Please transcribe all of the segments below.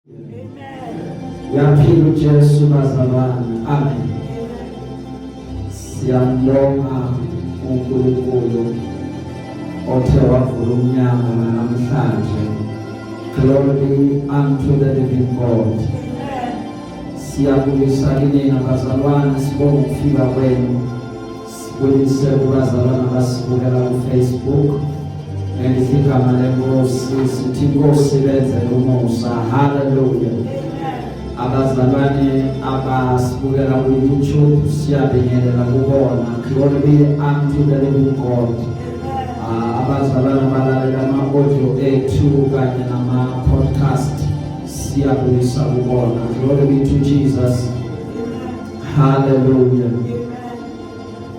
Amen. Uyaphila uJesu bazalwane. Amen. Siyambonga uNkulunkulu othe wavula umnyango namhlanje. Glory be unto the living God. Siyabulisa kinina bazalwane, sibonga ukufika kwenu. Sibulise kubazalwane abasibukela ku-Facebook. Ngelihle igama lenkosi sithi inkosi benzele umusa. Hallelujah. Abazalwane abasibukela ku-YouTube siyabingelela kubona. Glory be unto the living God. Abazalwane abalalela ama-audio ethu kanye nama-podcast siyabulisa kubona. Glory be to Jesus. Hallelujah.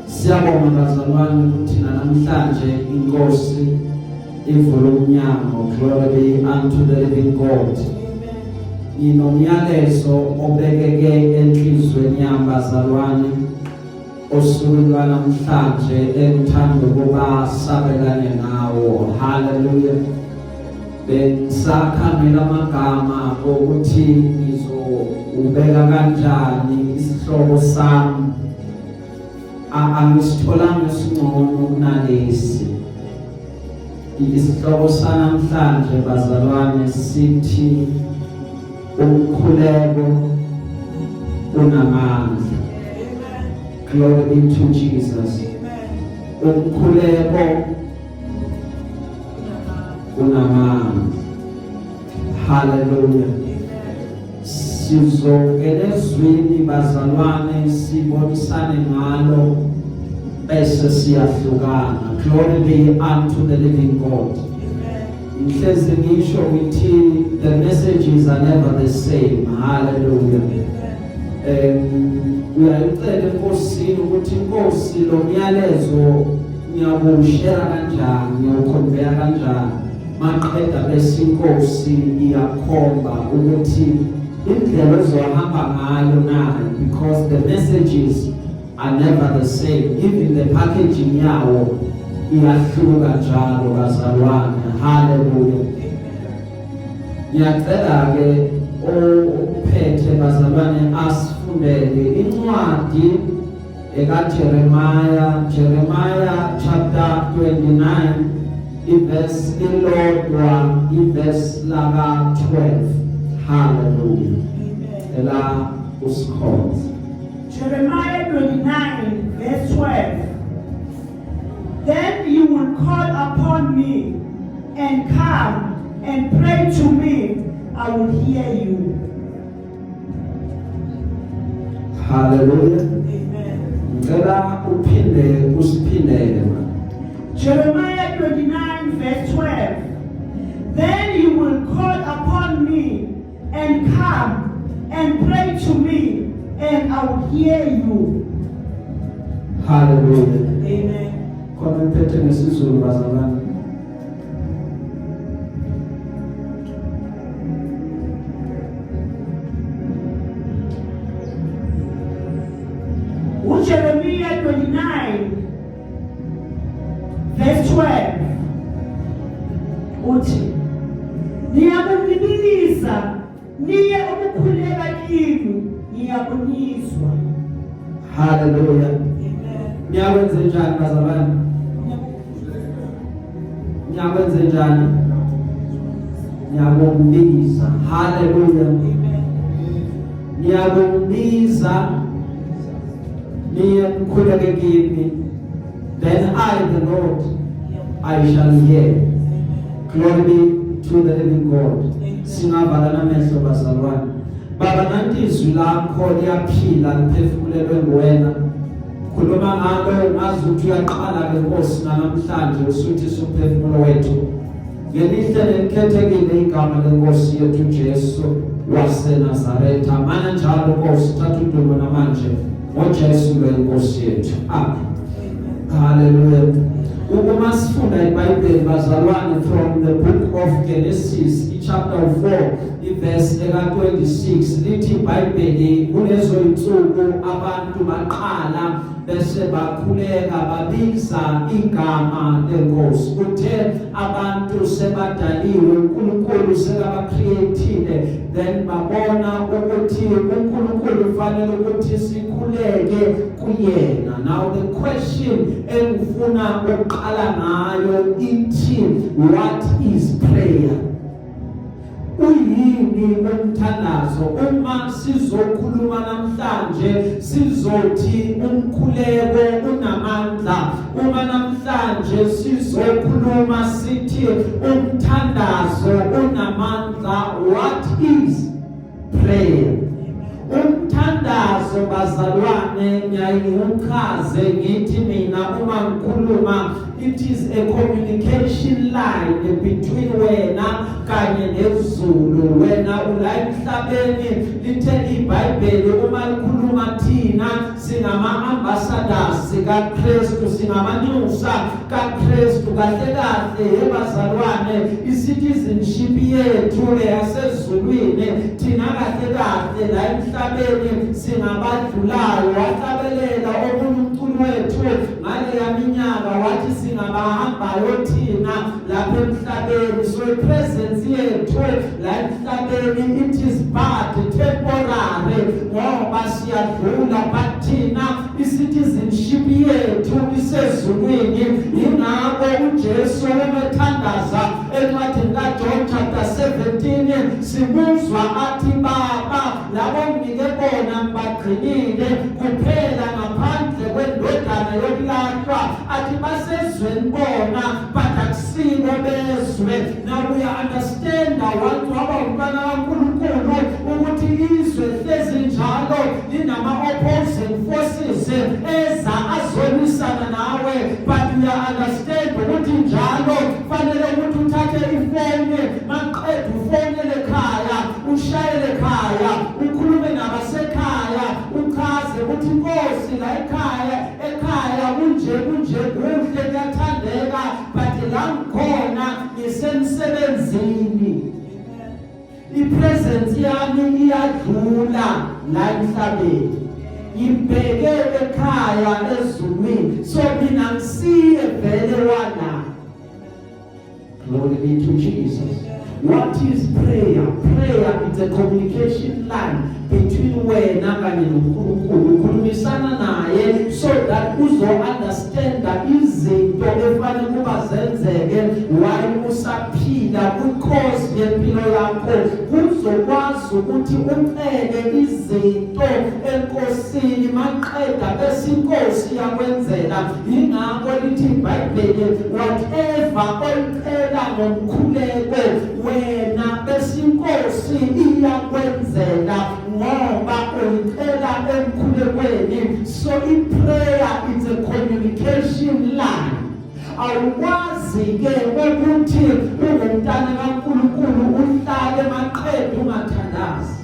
Siyabonga bazalwane ukuthi namhlanje inkosi ivula umnyango. Glory be unto the living God. Nginomyalezo obekeke enhlizweni yami bazalwane osukwini lwanamhlanje engithanda ukuba sabelane ngawo. Hallelujah. Bengisakhangela amagama okuthi ngizowubeka kanjani isihloko sami. Angisitholanga esingcono kunalesi. Isihloko sanamhlanje bazalwane sithi umkhuleko unamandla. Glory be to Jesus. Umkhuleko unamandla. Hallelujah. Sizongena ezwini bazalwane sibonisane ngalo bese siyahlukana. Glory be unto the living God. Ngihlezi ngisho ngithi the messages are never the same. Hallelujah. Uyayicela enkosini ukuthi inkosi lo myalezo ngiyakushare kanjani, ngiyawuconveya kanjani. Maqeda bese inkosi iyakhomba ukuthi indlela ozohamba ngayo nayo, because the messages are never the same. Even the packaging yawo iyahluka njalo bazalwane. Hallelujah. Ngiyacela ke ophethe bazalwane asifundele incwadi eka Jeremiah, Jeremiah chapter 29 iverse ilodwa, iverse laka 12. Hallelujah. Ela usikhonze. Jeremiah 29 verse 12. Then you will call upon me and come and pray to me, I will hear you. Hallelujah. Amen. Ngicela uphinde usiphindele ma. Jeremiah 29 verse 12. Then you will call upon me and come and pray to me, and I will hear you. Hallelujah. Amen. Khona uphethe ngesiZulu bazalwane. uJeremiah 29 verse 12 uthi, niyakungibiza niye ukukhuleka kimi, ngiyakunizwa. Hallelujah. Amen. Niyakwenza njani bazalwane? Niyakwenza njani? Niyakumbiza. Hallelujah. Amen. Niyakumbiza niye nikhuleke kimi, then I the Lord I shall hear. Glory be to the living God. Singavala namehlo bazalwane. Baba, nanti izwi lakho liyaphila, liphefumulelwe nguwena. Khuluma ngalo ngazi ukuthi uyaqala ke Nkosi namhlanje usuthi umphefumulo wethu. Ngelihle nelikhethekile igama lenkosi yethu Jesu waseNazaretha. Mana njalo Nkosi, thatha udumo namanje ngoJesu lwenkosi yethu. Amen. Hallelujah. Uma sifunda iBhayibheli bazalwane, from the book of Genesis chapter 4 iverse eka 26, lithi iBhayibheli kulezo insuku abantu baqala bese bakhuleka babiza igama lenkosi. Uthe abantu sebadaliwe, uNkulunkulu sekabacreateile. Then babona ukuthi uNkulunkulu ufanele ukuthi sikhuleke kuyena. Now the question engifuna ukuqala ngayo ithi, what is prayer? Uyini umthandazo? Uma sizokhuluma namhlanje, sizothi umkhuleko unamandla. Uma namhlanje sizokhuluma, sithi umthandazo unamandla. What is prayer? Umthandazo, bazalwane, ngiyayichaze ngithi mina uma ngikhuluma, it is a communication line between wena kanye nezulu. Wena ula emhlabeni. Lithe iBhayibheli uma likhuluma, thina singama ambassadors kaKristu, singamanxusa kaKristu. Kahle kahle, yebazalwane, i-citizenship yethu leyasezulwini. Thina kahle kahle la emhlabeni singabadlulayo. Wahlabelela omunye umculo wethu ngale yaminyaka, wathi singabahambayo thina lapha emhlabeni. So i-presence yethu la emhlabeni, it is but temporary, ngoba siyadlula, but thina i-citizenship yethu isezulwini. Ingakho uJesu umethandaza encwadini kaJohn chapter 17, simuzwa athi, "Baba, labo nginike bona ngibagcinile, kuphela ngaphandle kwendodana yokulahlwa." Athi basezweni bona, but akusibo bezwe. Now we understand, once waba umntwana kaNkulunkulu, ukuthi izwe hlezi njalo linama opposing forces eza azolwisana nawe, but we understand ukuthi njalo fanele ukuthi uthathe ifoni, maqeda ufonele ekhaya, ushayele ekhaya, ukhulume nabasekhaya, uchaze ukuthi, "Inkosi, la ekhaya, ekhaya kunje kunje, kuhle, kuyathandeka, but la ngikhona ngisemsebenzini, i-presence yami iyadlula la emhlabeni, ngibheke ekhaya ezulwini." So mina ngisiye vele wana. Glory be to Jesus. What is prayer? Prayer is a communication line between wena kanye noNkulunkulu. Ukhulumisana naye so that uzo understand izinto efanele kuba zenzeke while usaphila kwi-course yempilo yakho, kuzokwazi ukuthi ucele izinto enkosini, maqeda bese inkosi yakwenzela. Ingakho lithi iBhayibheli, whatever oyicela ngomkhuleko wena, bese inkosi iyakwenzela, ngoba uyicela emkhulekweni. So i-prayer, it's a communication line. Awukwazi ke ukuthi ungumntana kaNkulunkulu uhlale, maqedwe ungathandazi,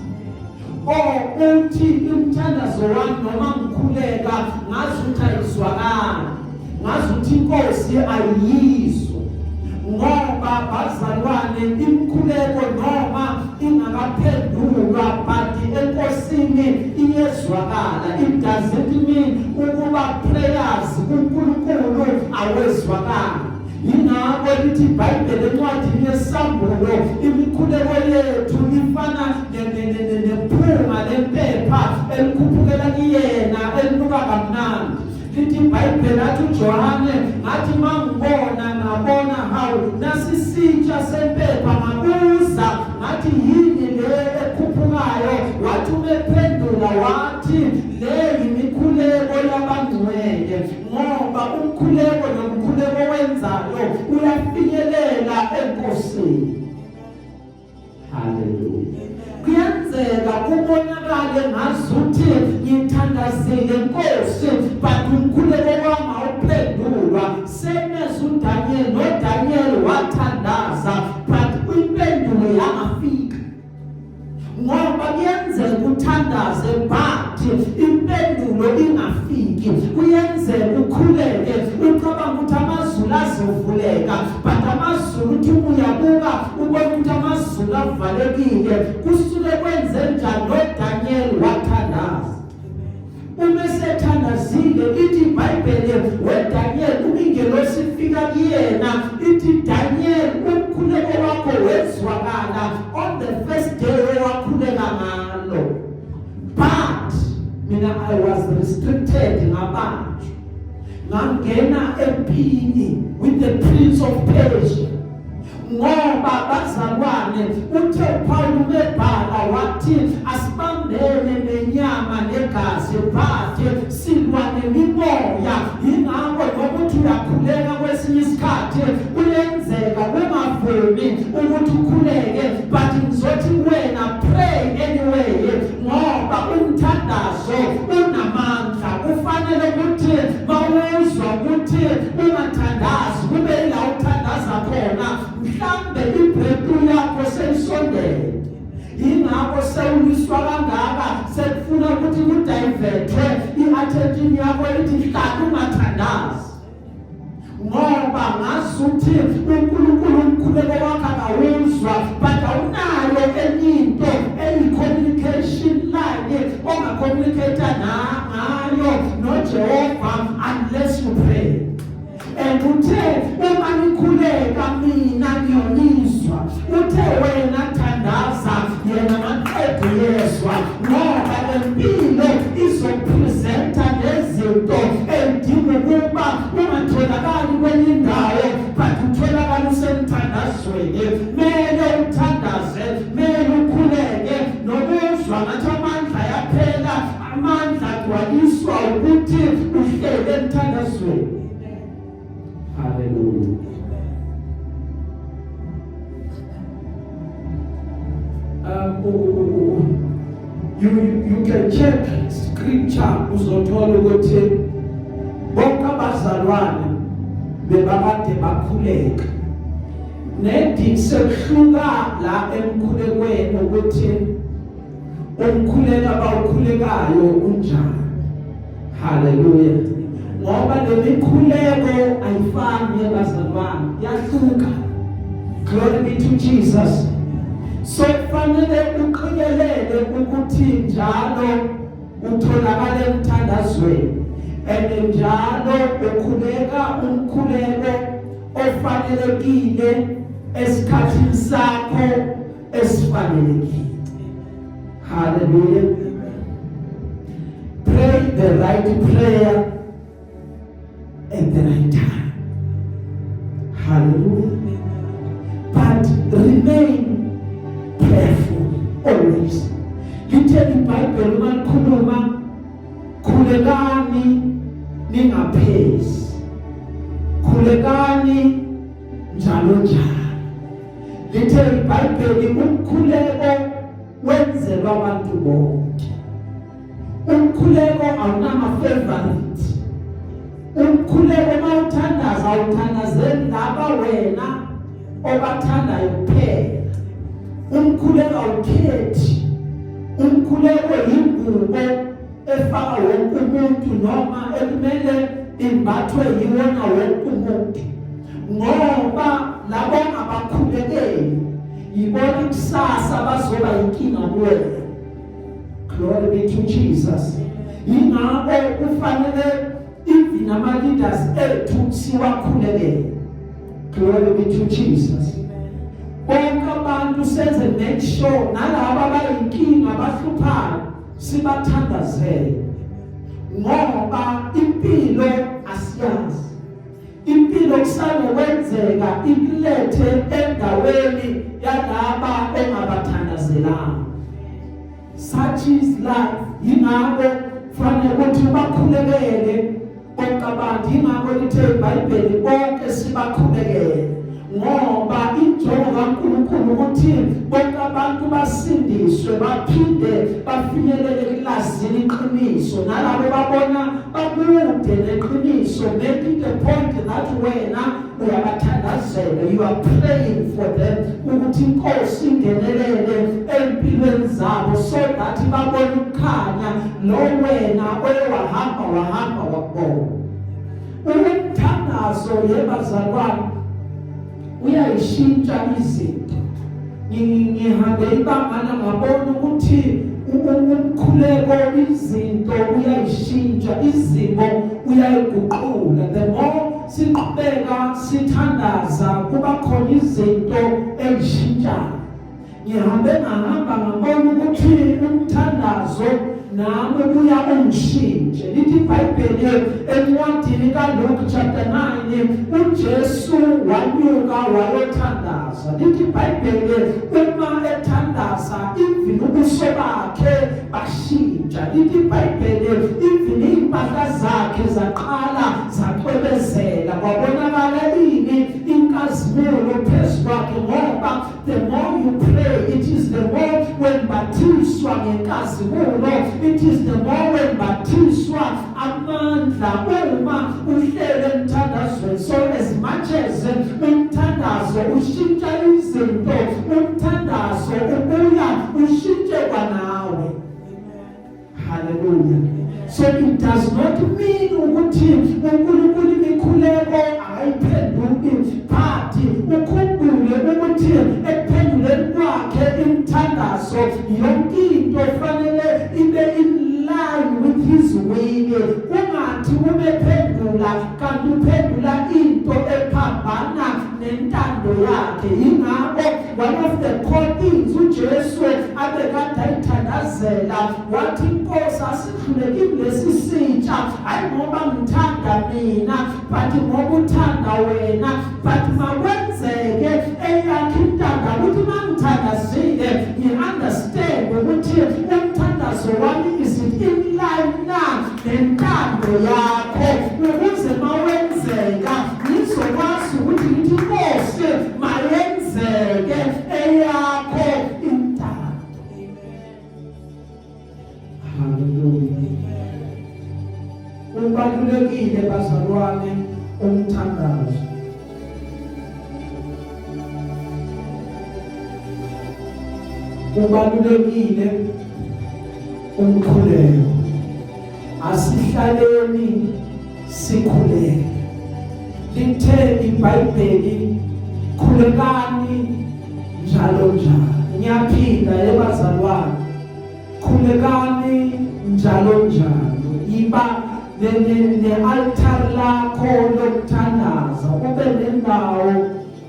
or uthi umthandazo wami noma ngikhuleka ngazi ukuthi ayizwakali, ngazi ukuthi inkosi ayiyizwa. Ngoba bazalwane, imikhuleko noma ingakaphendulwa, but enkosini iyezwakala. It doesn't mean ukuba prayers kuNkulunkulu awezwakala. Yingakho lithi iBhayibheli encwadini yeSambulo, imikhuleko yethu ifana nephunga lempepha elikhuphukela kuyena, elinuka kamnandi. Lithi iBhayibheli, athi uJohane, ngathi mangibona, ngabona, hawu, nasisitsha sempepha. Ngabuza ngathi, "Yini le ekhuphukayo?" Wathi umephendula wathi, "Le yimikhuleko yabangcwele," ngoba umkhuleko nomkhuleko wenzayo uyafinyelela enkosini. Haleluya! Kuyenzeka kubonakale ngazuthi ngithandazile, Nkosi, but umkhuleko wami awuphendulwa. Same as uDaniel, noDaniel wathandaza, but impendulo yangafika, ngoba kuyenzeka uthandaze but impendulo ingafiki. Kuyenzeka ukhuleke, ucabanga ukuthi amazulu azovuleka, but amazulu, uthi uyabuka, ubona ukuthi amazulu avalekile. Kusuke kwenze njani? NoDaniel wathandaza. Uma esethandazile, ithi iBhayibheli, weDaniel, ingelosi ifika kuyena ithi, "Daniel, umkhuleko wakho wezwakala on the first day." I was restricted, ngabanjwa, ngangena empini with the prince of Persia. Ngoba bazalwane, uthe Paul ubebhala wathi asibambene nenyama negazi, but silwa nemimoya. Ingakho nokuthi uyakhuleka, kwesinye isikhathi kuyenzeka kungavumi ukuthi ukhuleke, but ngizothi kuwena, pray anyway, ngoba umthandazo unamandla. Kufanele ukuthi mawuzwa ukuthi ungathandazi, kube ila uthandaza khona. Mhlambe ibreakthrough yakho seyisondele, ingakho sewuliswa kangaka, sekufuna ukuthi kudivertwe i-attention yakho, ithi hlala ungathandazi, ngoba ngasuthi uNkulunkulu umkhuleko wakhe akawuzwa, but awunayo enye into eyi-communication line ongacommunicate ngayo noJehova unless you pray. And uthe uma nikhuleka, mina ngiyonizwa. Uthe wena thandaza, yena maqeda uyezwa, ngoba lempilo izopresenta nezinto edinga ukuba ungatholakali kwenye indawo, but utholakala usemthandazweni. Mele uthandaze, mele ukhuleke, nokuzwa ngathi amandla yaphela, amandla agcwaliswa ukuthi uhlele emthandazweni. Hallelujah. You can check scripture, uzothola ukuthi bonke abazalwane bebakade bakhuleka. Nedi sekuhluka la emkhulekweni ukuthi umkhuleka bawukhulekayo unjani. Haleluya. Ngoba lemikhuleko ayifani, yabazalwane, yahluka. Glory be to Jesus. So kufanele uqikelele ukuthi njalo utholakala emthandazweni and njalo ukhuleka umkhuleko ofanelekile esikhathini sakho esifanelekile. Hallelujah. Pray the right prayer at the right time. Hallelujah. But remain prayerful always. Lithe iBhayibheli uma likhuluma, khulekani ningaphezi, khulekani njalo njalo. Lithe iBhayibheli umkhuleko wenzelwa abantu bonke. Umkhuleko awunama favorite. Umkhuleko mawuthandaza, awuthandazeli laba wena obathandayo kuphela. Umkhuleko awukhethi. Umkhuleko yingubo efaka wonke umuntu, noma ekumele imbathwe yiwona wonke umuntu, ngoba labo abakhulekeli yibona kusasa bazoba inkinga kuwena. Glory be to Jesus. Ingakho kufanele even ama leaders ethu siwakhulekele. Glory be to Jesus. Bonke abantu senze make sure nalabo abayinkinga, abahluphayo, sibathandazele, ngoba impilo asiyazi. Impilo kusanokwenzeka ikulethe endaweni yalaba engabathandazelanga. Such is life. Yingakho fanele ukuthi bakhulekele bonke abantu. Yingakho lithe iBhayibheli bonke sibakhulekele, ngoba injongo kaNkulunkulu ukuthi bonke abantu basindiswe, baphinde bafinyelele kulazini iqiniso. Nalabo babona bakude neqiniso, make it a point that wena uyabathandazela, you are praying for them ukuthi inkosi ingenelele empilweni zabo so that babone ukukhanya lo wena oye wahamba wahamba wakubona. Umthandazo, yebazalwane, uyayishintsha izinto. Ngihambe ibangana, ngabona ukuthi umkhuleko izinto uyayishintsha, izimo uyayiguqula. The more siqhubeka sithandaza, kuba khona izinto ezishintshayo. Ngihambe ngahamba, ngabona ukuthi umthandazo Nami ubuya ungishintshe. Lithi iBhayibheli encwadini kaLuke chapter 9, uJesu wanyuka wayothandaza. Lithi iBhayibheli uma ethandaza, even ubuso bakhe bashintsha. Lithi iBhayibheli even impahla zakhe zaqala zacwebezela, kwabonakala ini? Inkazimulo phezu kwakhe, ngoba the more you pray, it is the more wembathiswa ngenkazimulo, it is the more wembathiswa amandla uma uhlele emthandazweni. So as much as umthandazo ushintsha izinto, umthandazo ubuya ushintshe kwanawe. Hallelujah. So it does not mean ukuthi uNkulunkulu imikhuleko akayiphenduki, but ukhumbule ukuthi ekuphenduleni kwakhe imithandazo, yonke into fanele ibe in line with his will. Kungathi umephendula kanti uphendula into ephambana nentando yakhe. Yingakho one of the core things uJesu abekade ayithandazela, wathi, "Inkosi, asidlule kimi lesi sitsha, hayi ngoba ngithanda mina, but ngoba uthanda wena, but makwenzeke eyakhe intando," ukuthi mangithandazile ngi-understand ukuthi umthandazo wami, is it in line na nentando yakho, ukuze mawenzeka ngizokwazi ukuthi ngithi, "Inkosi, mayenzeke eyakho intando." Hallelujah. Ubalulekile, bazalwane, umthandazo. Ubalulekile umkhuleko. Asihlaleni sikhuleke. Lithe iBhayibheli, khulekani njalo njalo. Ngiyaphinda, ebazalwane, khulekani njalo njalo. Iba ne altar lakho lokuthandaza, ube nendawo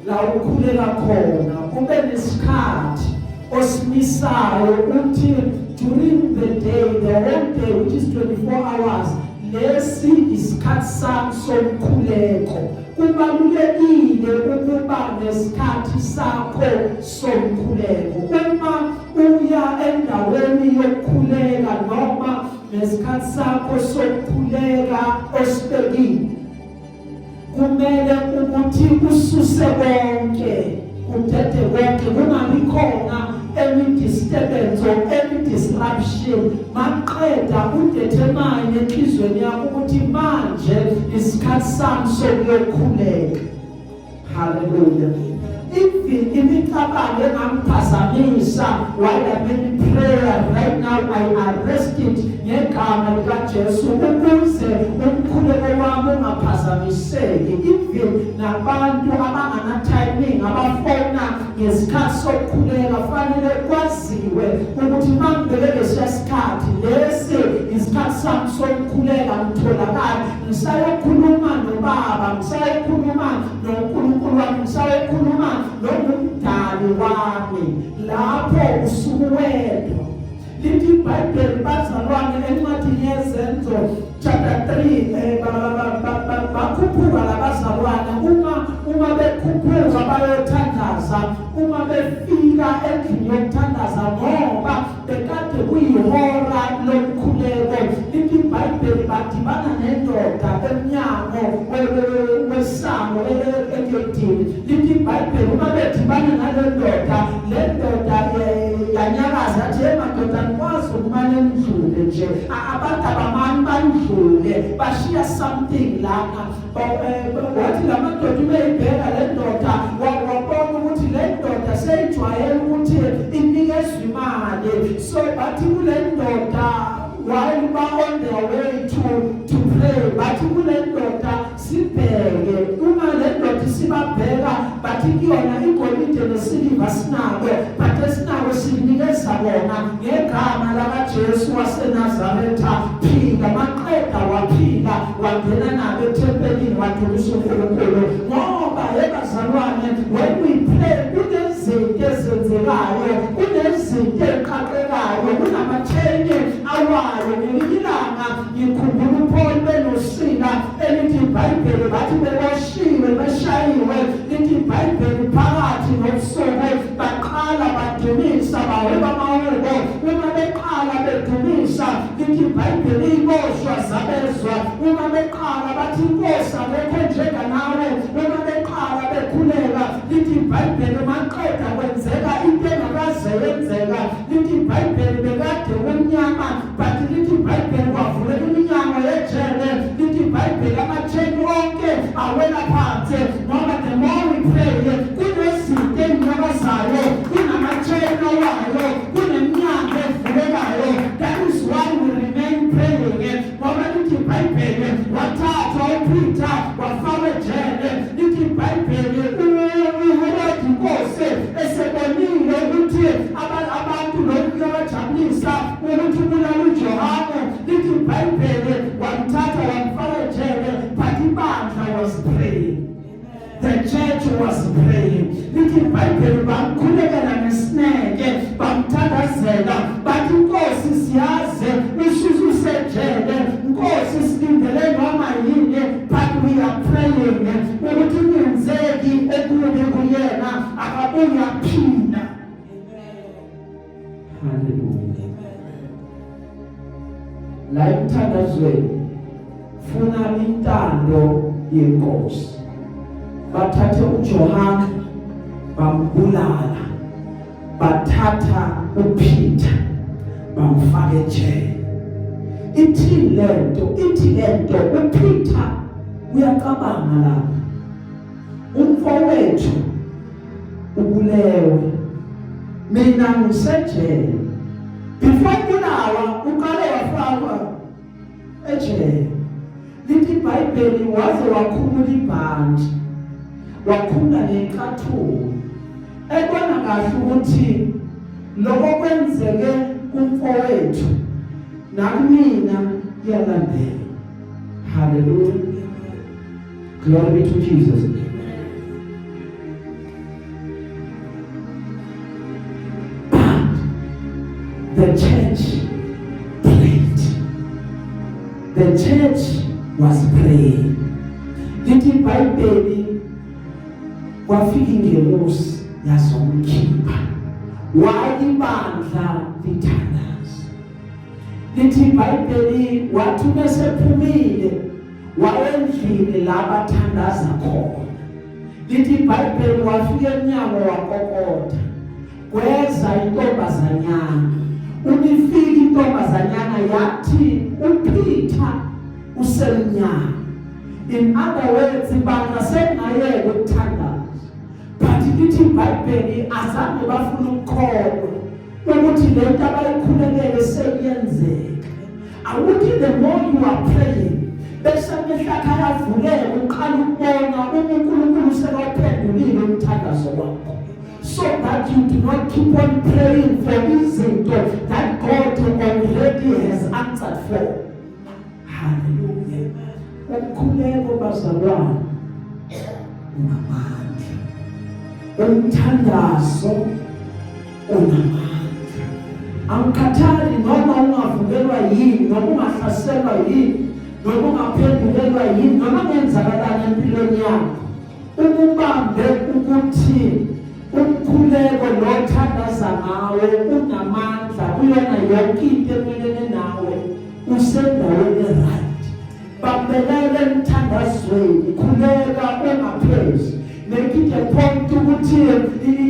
la ukhuleka khona, ube nesikhathi osimisayo uthi during the day, the whole day, which is 24 hours, lesi isikhathi sami somkhuleko. Kubalulekile ukuba nesikhathi sakho somkhuleko. Uma uya endaweni yokukhuleka noma nesikhathi sakho sokukhuleka osibekile, kumele ukuthi ususe konke, udede konke, kungabi khona any disturbance or any disruption. Maqeda udetermine enhlizweni yakho ukuthi manje isikhathi sami sokuyokhuleka. Hallelujah. Even imicabango engamphazamisa while I'm in prayer right now, I arrest it ngegama likaJesu ukuze umkhuleko wami ungaphazamiseki. Even nabantu abangana timing, abafona ngesikhathi sokukhuleka, fanele kwaziwe ukuthi mangibeke lesiya sikhathi, lesi isikhathi sami sokukhuleka, ngitholakala ngisayokhuluma nobaba, ngisayokhuluma noNkulunkulu wami, ngisayokhuluma nongumdali wami. Lapho usuku wedwa. Lithi iBhayibheli, bazalwane, encwadini yeZenzo chapter 3, bakhuphuka labazalwane. Uma bekhuphuka bayothandaza, uma befika endlini yokuthandaza, ngoba bekade kuyihora lomkhuleko, lithi iBhayibheli badibana nendoda emnyango wesango egedini. Lithi iBhayibheli uma bedibana nale ndoda, le ndoda yanyakaza, yathi, "Hey madoda, nikwazi ukumane nidlule nje? Abantu abamani bandlule, bashiya something lana." Wathi la madoda uma ibheka le ndoda, wabona ukuthi le ndoda seyijwayele ukuthi inikezwe imali. So bathi kule ndoda, while ba on their way to pray, bathi kule ndoda, "Sibheke." Uma le ndoda isibabheka, bathi kuyona, "Igolide nesiliva sinako, but esinako sinikeza bona. Ngegama lakaJesu waseNazaretha, phila." Maqeda waphila, wangena nabo ethempelini, wadumisa uNkulunkulu. Ngoba, yebazalwane, when we pray, kunezinto ezenzekayo, kunezinto eziqaqekayo, kunama-chain awayo. Okhulekayo. Ngelinye ilanga ngikhumbula uPaul benoSila, elithi iBhayibheli bathi beboshiwe, beshayiwe, lithi iBhayibheli phakathi nobusuku baqala badumisa, bahuba amahubo. Uma beqala bedumisa, lithi iBhayibheli iboshwa zabezwa. Uma beqala bathi, "Inkosi, akekho njenganawe." Uma beqala bekhuleka, lithi iBhayibheli maqeda kwenzeka into engakaze yenzeka. Lithi iBhayibheli bekade kumnyama, but lithi iBhayibheli kwavuleka iminyango yejele. Lithi iBhayibheli amatsheni onke awela phansi, ngoba the more we pray, kunezinto ezinyakazayo, kunamatsheni awayo, kuneminyango evulekayo. That is why we remain praying, ngoba lithi iBhayibheli wathathwa uPeter wafakwa ejele. Lithi iBhayibheli uHerod inkosi esebonile ukuthi abantu lokhu kuyabajabulisa ukuthi ubulala uJohane, lithi iBhayibheli wamthatha wamfaka ejele, but ibandla was praying, the church was praying. Lithi iBhayibheli bamkhulekela ngesineke, bamthandazela, bathi, "Inkosi, siyaze ususu usejele. Nkosi, silindele noma yini, but we are praying ukuthi kungenzeki okubi kuyena, akabuye aphila." Hallelujah. La emthandazweni funa intando yeNkosi. Bathathe uJohane bambulala, bathatha uPeter bamfaka ejele. Ithi lento, ithi lento, uPeter uyacabanga lapha, umfowethu ubulewe, mina ngisejele. Before kubulawa uqale wafakwa ejele. Lithi iBhayibheli waze wakhumula ibhanti, wakhumula nencathulo, ebona kahle ukuthi lokho kwenzeke kumfowethu nakumina kuyalandela. Hallelujah, glory be to Jesus. But the church prayed, the church was praying. Lithi iBhayibheli kwafika ingelosi yazomkhipha wayibandla lithandaza. Lithi iBhayibheli wathi mesephumile wayendlini la bathandaza khona. Lithi iBhayibheli wafika emnyango wakokota, kweza intombazanyana. Umifika intombazanyana yathi uPeter usemnyango. In other words, banga sengayeke ukuthandaza, but lithi iBhayibheli azange bafuna ukukholwa ukuthi lento abayikhulekele seyiyenzeka. Awuthi the more you are praying, bese amehlo akhe ayavuleka, uqala ukubona uma uNkulunkulu sekawuphendulile umthandazo wakho, so that you do not keep on praying for izinto that God already has answered for. Hallelujah. Umkhuleko, bazalwane, unamandla. Umthandazo unamandla. Angikhathali noma ungavukelwa yini, noma ungahlaselwa yini, noma ungaphendulelwa yini, noma kungenzakalani empilweni yakho, ukubambe ukuthi umkhuleko lo thandaza ngawo unamandla kuyona yonke into emelene nawe. Usendaweni right, bambelele emthandazweni, khuleka ungaphezi. Make it a point ukuthi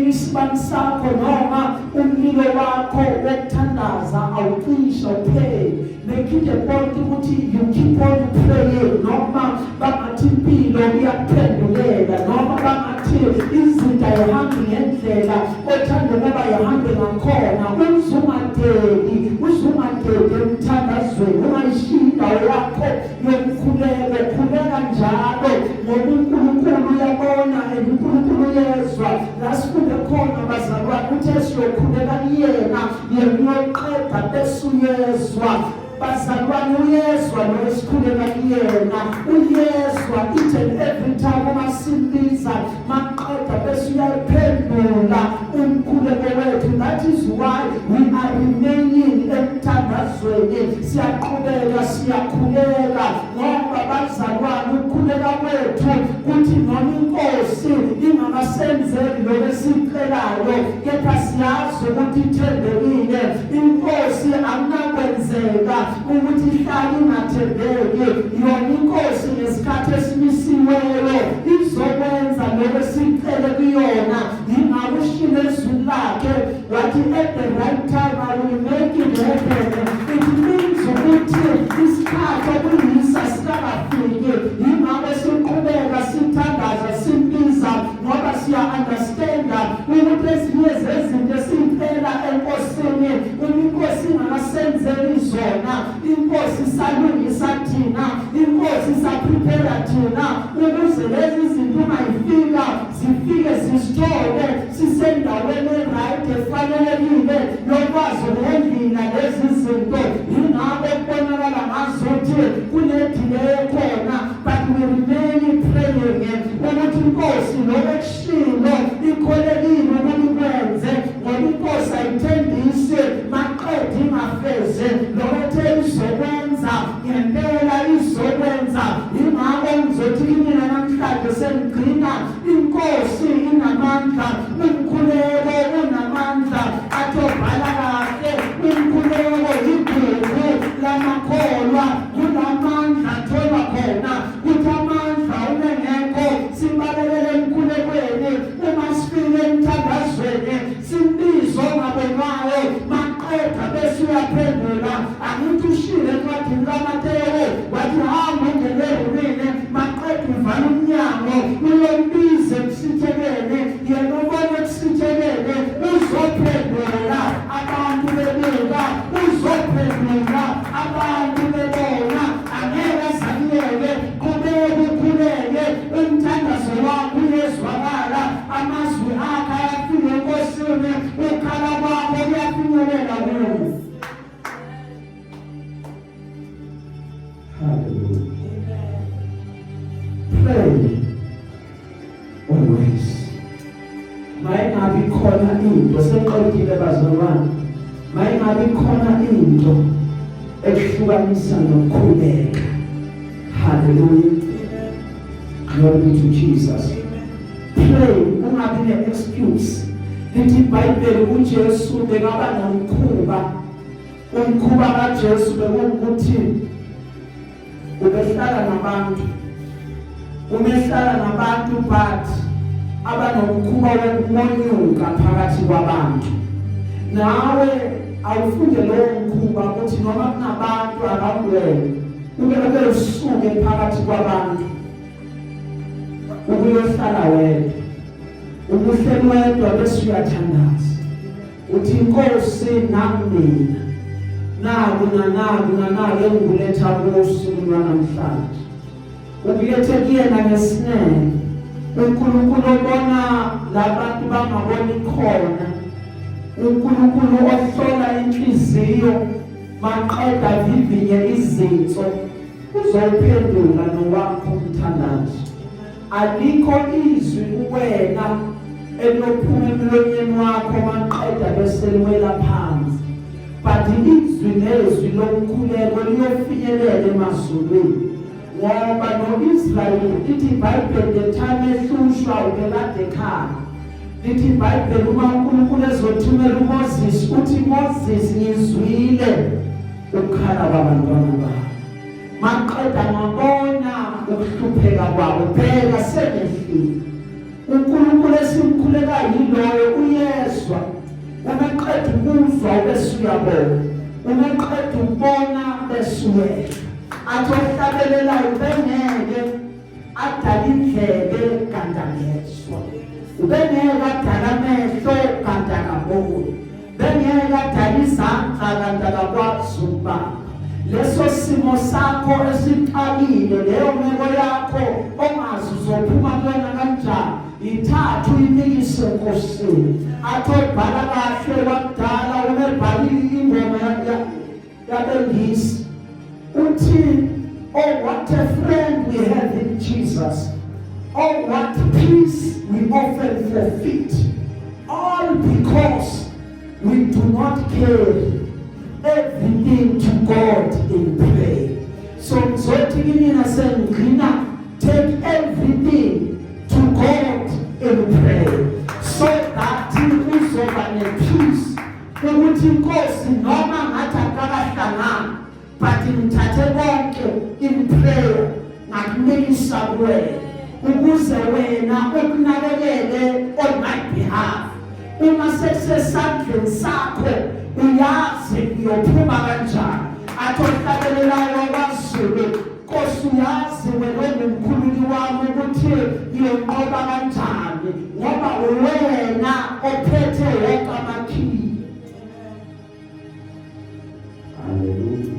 isibani sakho noma umlilo wakho wokuthandaza awucisha uphele. Make it a point ukuthi you keep on praying, noma bangathi impilo iyakuphendulela, noma bangathi izinto ayihambi ngendlela othanda ukuba ihambe ngakhona, uzungadeli, uzungadeli emthandazweni, ungayishiyi indawo yakho yomkhuleko. Khuleka njalo, ngoba uNkulunkulu uyabona and uNkulunkulu uyezwa. La sifunde khona, bazalwane, uthe siyokhuleka kuyena, yena uyoqeda bese uyezwa. Bazalwane, uyezwa lo esikhuleka kuyena, uyezwa each and every time uma simbiza. Maqeda bese uyayiphendula umkhuleko wethu. That is why we are remaining emthandazweni. Emthandazweni siyaqhubeka, siyakhuleka, ngoba bazalwane, ukukhuleka kwethu kuthi noma inkosi ingamasenzeli lokho esicelayo, kepha siyazi ukuthi ithembekile inkosi. Akunakwenzeka ukuthi ihlale ingathembeki yona inkosi. Ngesikhathi esimisiweyo izokwenza lokho esicele kuyona. Yingakho ushilo ezwini lakhe wathi, "At the right time I will make it happen." It means ukuthi isikhathi okuyisa sikakafiki. Yingakho siqhubeka sithandaza, simbiza, ngoba siya-understanda ukuthi ezinye zezinto esiyicela enkosini, uma inkosi ingasenzeli zona, inkosi isalungisa thina, inkosi isaprepare thina ukuze lezi zinto uma ifika zifike zisithole sisendaweni e-right, efanelekile yokwazi ukuhandlela lezi zinto. Yingakho kubonakala ngazuthi kune-delay khona, but we remain praying ukuthi inkosi lokho ekushilo ikholekile ukuthi ikwenze, ngoba inkosi ayithembisi maqede ingafeze. Lokho ethe izokwenza, ngempela izokwenza. Yingakho ngizothi kimina namhlanje sengigcina, inkosi inamandla, umkhuleko unamandla. Athi obhala kahle, umkhuleko yigugu lamakholwa. Kunamandla atholwa khona, kuthi amandla uma engekho sibalekele emkhulekweni. Uma sifike emthandazweni simbizo ongabonwayo, maqeda bese uyaphendula. Angithi ushilo encwadini kaMatewu wathi, "Hamba ungene erumini, maqeda uvala umnyango, uyombiza ekusithekeni, yena ubona ekusithekeni uzophendula abantu bebuka, uzophendula abantu bebona, angeke azakuyeke." Qhubeka ukhuleke, umthandazo wakho uyezwakala, amazwi akho ayafika enkosini, ukhala kwakho kuyafinyelela kuyo. Hallelujah. Pray always. Mayingabi khona into, seqedile bazalwane. Mayingabi khona into ekuhlukanisa nokukhuleka. Hallelujah. Glory be to Jesus. Pray, ungabi ne-excuse. Lithi iBhayibheli uJesu bekaba nomkhuba. Umkhuba kaJesu bekuwukuthi ubehlala nabantu, umehlala nabantu, but abanomkhuba wokumonyuka phakathi kwabantu. Nawe awufunde lowo mkhuba ukuthi noma kunabantu around wena, ube usuke phakathi kwabantu ukuyohlala wedwa, ubuhleli wedwa, bese uyathandaza uthi, "Inkosi, nami mina naku nanaku nanaku engikuletha kusuku lwanamhlanje." Ukulethe kuyena ngesinene. uNkulunkulu obona labantu bangaboni khona, uNkulunkulu ohlola inhliziyo maqeda vivinye izinso, uzowuphendula nowakho umthandazo. Alikho izwi kuwena elophuma emlonyeni wakho maqeda bese liwela phansi, but izwi nezwi lomkhuleko liyofinyelela emazulwini, ngoba no-Israyeli, lithi iBhayibheli, the time ehlushwa ubekade ekhaya. Lithi iBhayibheli uma uNkulunkulu ezothumela uMoses, uthi, "Moses, ngizwile ukukhala kwabantwana babo, maqeda ngabona ukuhlupheka kwabo, bheka sengehlile." uNkulunkulu esimkhuleka yiloyo, uyezwa. Uma eqeda ukuzwa bese uyabona, uma eqeda ukubona bese uyehla. Athi ohlabelelayo, bengeke adala indlebe kanti angezwa, ubengeke adala amehlo kanti akaboni, bengeke adala izandla kanti akakwazi ukubamba. Leso simo sakho esixakile, leyo meko yakho ongazi uzophuma kuyona kanjani, ithathu uyimikise enkosini. Athi obhala kahle wakudala, umebhalile ingoma yabengisi, uthi, "Oh, what a friend we have in Jesus. Oh, what peace we often forfeit, all because we do not carry everything to Ngizothi kimina sengigcina, take everything to God in prayer so that uzoba ne-peace ukuthi inkosi noma ngathi akakahlangani, but ngithathe konke in prayer, ngakunikisa kuwena ukuze wena ukunakekele on my behalf. Uma sekusesandleni sakho, uyazi uyophuma kanjani. Athi ohlabelelayo kwaZulu, "Nkosi, uyazi wena ongumkhululi wami ukuthi ngiyonqoba kanjani, ngoba wena ophethe wonke amakhiye." Haleluya.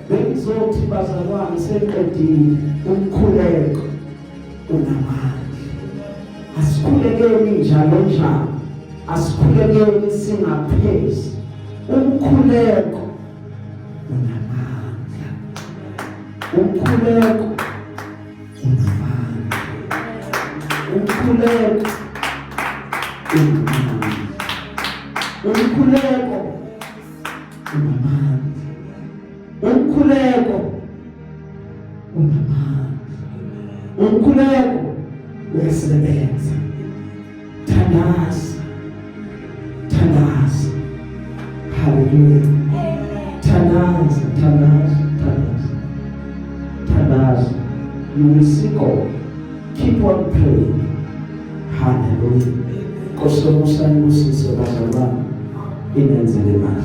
Bengizothi bazalwane, sengiqedile, umkhuleko unamandla. Asikhulekeni njalo njalo, asikhulekeni singaphezi. Umkhuleko unamandla, umkhuleko unamandla, umkhuleko unamandla, umkhuleko unamandla, umkhuleko unamandla, umkhuleko uyasebenza. Thandaza, thandaza. Haleluya. Thandaza, thandaza, thandaza, thandaza. You will see God. Keep on praying. Haleluya. Nkosi yomusa nibusise bazalwane, inenzele kahle.